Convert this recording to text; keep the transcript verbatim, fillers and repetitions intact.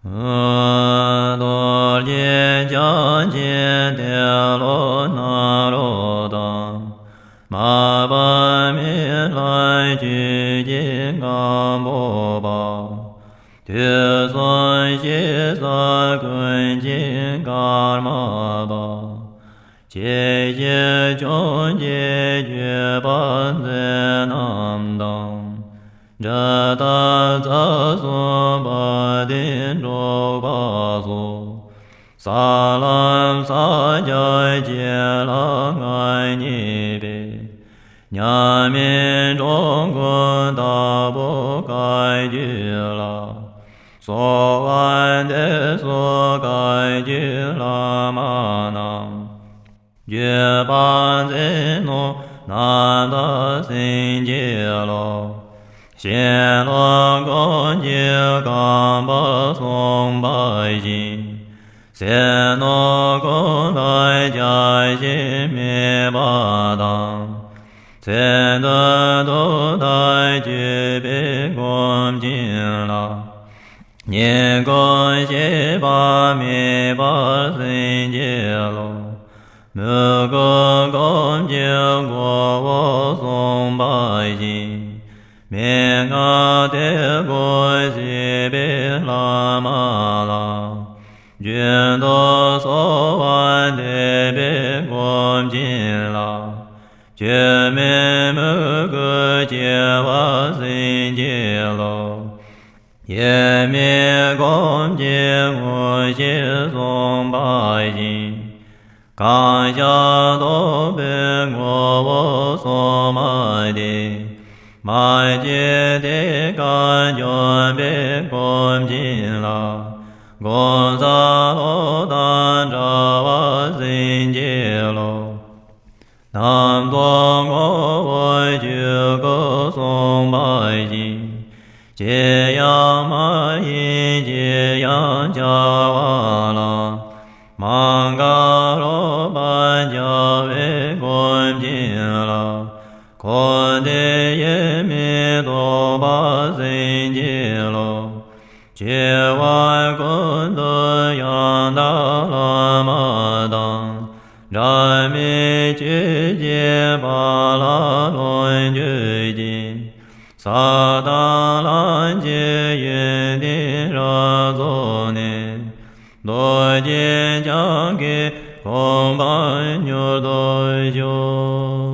རྡོ་རྗེ་འཆང་ཆེན་ཏེ་ལོ་ནཱ་རོ་དང་། མ་པ་མི་ལ་ཆོས་ཀྱི་སྒམ་པོ་པ། དུས་གསུམ་གཤེགས་སར་ཀུན་མཁྱེན་ཀརྨ་པ། ཆེ་བཞི་ཕྱོགས་ཀྱི་བརྒྱུད་པ་འཛིན་རྣམས་དང་། འབྲི་ཏ་རྩ་གསུམ་པ་དེ་འགྲོགས་པ་སོགས། ས་ལམ་ས་སྐྱ་བཅས་ལ་མངའ་བརྙེས་པའི། མཉམ་མེད་འགྲོ་མགོན་དྭགས་པོ་བཀའ་བརྒྱུད་ལ། གསོལ་བ་འདེབས་སོ་བཀའ་བརྒྱུད་བླ་མ་རྣམས། བརྒྱུད་པ་འཛིན་ནོ་ནམ་མཁའ་སེང་གེ་ལོ། གཤེན་ནོ་ཀུན་གྱི་རྒན་པ་གསུངས་པ་བཞིན། སྲས་ནོ་ཀུན་ལ་བྱ་བྱེད་མེད་པ་དང་། ཚེ་འདི་དུ་ད་གྱུར་པའི་སྒོམ་ཆེན་ལ། ཉེས་ཀུན་ཤེས་པ་མེད་པ་སེང་གེ་ལོ། མོས་གུས་སྒོམ་གྱི་མགོ་བོ་གསུངས་པ་བཞིན། མན་ངག་དེ་ཀུན་ཤེས་པའི་བླ་མ་ལ། རྒྱུན་དུ་གསོལ་བ་འདེབས་པའི་སྒོམ་ཆེན་ལ། སྐྱོན་མེད་མོས་གུས་ཆེ་བ་སེང་གེ་ལོ། དབྱེར་མེད་སྒོམ་གྱི་དངོས་གཞི་གསུངས་པ་བཞིན། གང་ཞིག་རྟོགས་པའི་ངོ་བོ་སོ་མ་དེ། མ་སྐྱེས་དེ་ཀ་འཇོམས་པའི་སྒོམ་ཆེན་ལ། གོང་ས་ལོ་དང་འདྲ་བ་སེང་གེ་ལོ། རྣམ་རྟོག་ངོ་བོ་ཆོས་སྐུ་གསུངས་པ་བཞིན། ཅི་ཡང་མ་ཡིན་ཅི་ཡང་བྱ་བ་ལ། མ་འགགས་རོལ་པར་བྱ་བའི་སྒོམ་ཆེན་ལ། འཁོར་འདས་དབྱེར་མེད་རྟོགས་པ་སེང་གེ་ལོ། ཆེ་བ་ཀུན་ཏུ་ཡང་དག་བླ་མ་དང་། འབྲལ་མེད་ཆོས་ཀྱི་དཔལ་ལ་ལོངས་སྤྱོད་ཅིང་། ས་དང་ལམ་གྱི་ཡོན་ཏན་རབ་རྫོགས་ནས། རྡོ་རྗེ་འཆང་གི་གོ་འཕང་མྱུར་ཐོབ་ཤོག།